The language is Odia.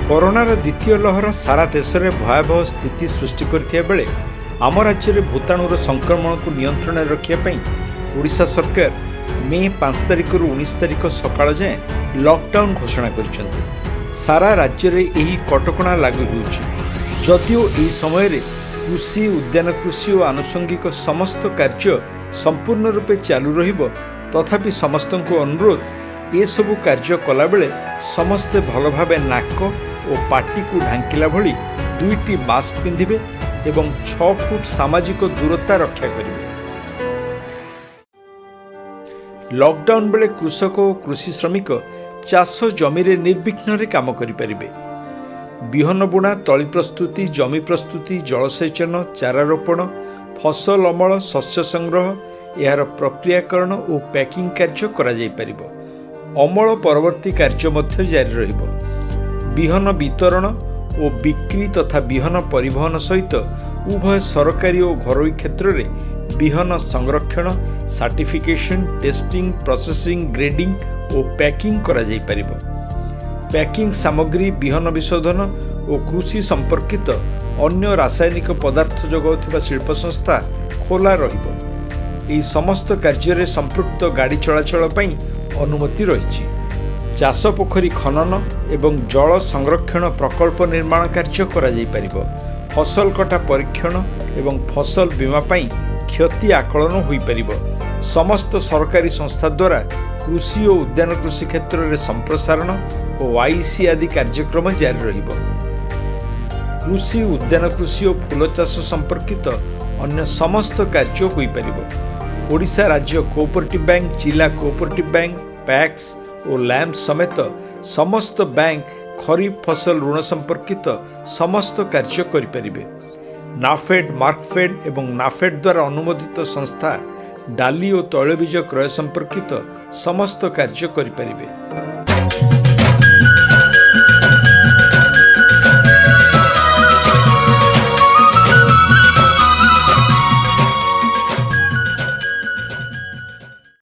କରୋନାର ଦ୍ୱିତୀୟ ଲହର ସାରା ଦେଶରେ ଭୟାବହ ସ୍ଥିତି ସୃଷ୍ଟି କରିଥିବା ବେଳେ ଆମ ରାଜ୍ୟରେ ଭୂତାଣୁର ସଂକ୍ରମଣକୁ ନିୟନ୍ତ୍ରଣରେ ରଖିବା ପାଇଁ ଓଡ଼ିଶା ସରକାର ମେ 5 ତାରିଖରୁ 19 ତାରିଖ ସକାଳ ଯାଏଁ ଲକଡାଉନ୍ ଘୋଷଣା କରିଛନ୍ତି। ସାରା ରାଜ୍ୟରେ ଏହି କଟକଣା ଲାଗୁ ହେଉଛି। ଯଦିଓ ଏହି ସମୟରେ କୃଷି, ଉଦ୍ୟାନ କୃଷି ଓ ଆନୁଷଙ୍ଗିକ ସମସ୍ତ କାର୍ଯ୍ୟ ସମ୍ପୂର୍ଣ୍ଣ ରୂପେ ଚାଲୁ ରହିବ, ତଥାପି ସମସ୍ତଙ୍କୁ ଅନୁରୋଧ, ଏସବୁ କାର୍ଯ୍ୟ କଲାବେଳେ ସମସ୍ତେ ଭଲ ଭାବେ ନାକ ଓ ପାଟିକୁ ଢାଙ୍କିଲା ଭଳି ଦୁଇଟି ମାସ୍କ ପିନ୍ଧିବେ ଏବଂ 6 ଫୁଟ ସାମାଜିକ ଦୂରତା ରକ୍ଷା କରିବେ। ଲକଡାଉନ୍ ବେଳେ କୃଷକ ଓ କୃଷି ଶ୍ରମିକ ଚାଷ ଜମିରେ ନିର୍ବିଘ୍ନରେ କାମ କରିପାରିବେ। ବିହନ ବୁଣା, ତଳି ପ୍ରସ୍ତୁତି, ଜମି ପ୍ରସ୍ତୁତି, ଜଳସେଚନ, ଚାରା ରୋପଣ, ଫସଲ ଅମଳ, ଶସ୍ୟ ସଂଗ୍ରହ, ଏହାର ପ୍ରକ୍ରିୟାକରଣ ଓ ପ୍ୟାକିଂ କାର୍ଯ୍ୟ କରାଯାଇପାରିବ। ଅମଳ ପରବର୍ତ୍ତୀ କାର୍ଯ୍ୟ ମଧ୍ୟ ଜାରି ରହିବ। ବିହନ ବିତରଣ ଓ ବିକ୍ରି ତଥା ବିହନ ପରିବହନ ସହିତ ଉଭୟ ସରକାରୀ ଓ ଘରୋଇ କ୍ଷେତ୍ରରେ ବିହନ ସଂରକ୍ଷଣ, ସାର୍ଟିଫିକେସନ୍, ଟେଷ୍ଟିଂ, ପ୍ରୋସେସିଂ, ଗ୍ରେଡିଂ ଓ ପ୍ୟାକିଂ କରାଯାଇପାରିବ। ପ୍ୟାକିଂ ସାମଗ୍ରୀ, ବିହନ ବିଶୋଧନ ଓ କୃଷି ସମ୍ପର୍କିତ ଅନ୍ୟ ରାସାୟନିକ ପଦାର୍ଥ ଯୋଗାଉଥିବା ଶିଳ୍ପ ସଂସ୍ଥା ଖୋଲା ରହିବ। ଏହି ସମସ୍ତ କାର୍ଯ୍ୟରେ ସମ୍ପୃକ୍ତ ଗାଡ଼ି ଚଳାଚଳ ପାଇଁ ଅନୁମତି ରହିଛି। ଚାଷ ପୋଖରୀ ଖନନ ଏବଂ ଜଳ ସଂରକ୍ଷଣ ପ୍ରକଳ୍ପ ନିର୍ମାଣ କାର୍ଯ୍ୟ କରାଯାଇପାରିବ। ଫସଲ କଟା ପରୀକ୍ଷଣ ଏବଂ ଫସଲ ବୀମା ପାଇଁ କ୍ଷତି ଆକଳନ ହୋଇପାରିବ। ସମସ୍ତ ସରକାରୀ ସଂସ୍ଥା ଦ୍ୱାରା କୃଷି ଓ ଉଦ୍ୟାନ କୃଷି କ୍ଷେତ୍ରରେ ସମ୍ପ୍ରସାରଣ ଓ ୱାଇସି ଆଦି କାର୍ଯ୍ୟକ୍ରମ ଜାରି ରହିବ। କୃଷି, ଉଦ୍ୟାନ କୃଷି ଓ ଫୁଲ ଚାଷ ସମ୍ପର୍କିତ ଅନ୍ୟ ସମସ୍ତ କାର୍ଯ୍ୟ ହୋଇପାରିବ। ଓଡ଼ିଶା ରାଜ୍ୟ କୋଅପରେଟିଭ ବ୍ୟାଙ୍କ, ଜିଲ୍ଲା କୋଅପରେଟିଭ ବ୍ୟାଙ୍କ, ପ୍ୟାକ୍ସ ଓ ଲ୍ୟାମ୍ପ ସମେତ ସମସ୍ତ ବ୍ୟାଙ୍କ ଖରିଫ ଫସଲ ଋଣ ସମ୍ପର୍କିତ ସମସ୍ତ କାର୍ଯ୍ୟ କରିପାରିବେ। ନାଫେଡ୍, ମାର୍କଫେଡ୍ ଏବଂ ନାଫେଡ୍ ଦ୍ୱାରା ଅନୁମୋଦିତ ସଂସ୍ଥା ଡାଲି ଓ ତୈଳବୀଜ କ୍ରୟ ସମ୍ପର୍କିତ ସମସ୍ତ କାର୍ଯ୍ୟ କରିପାରିବେ।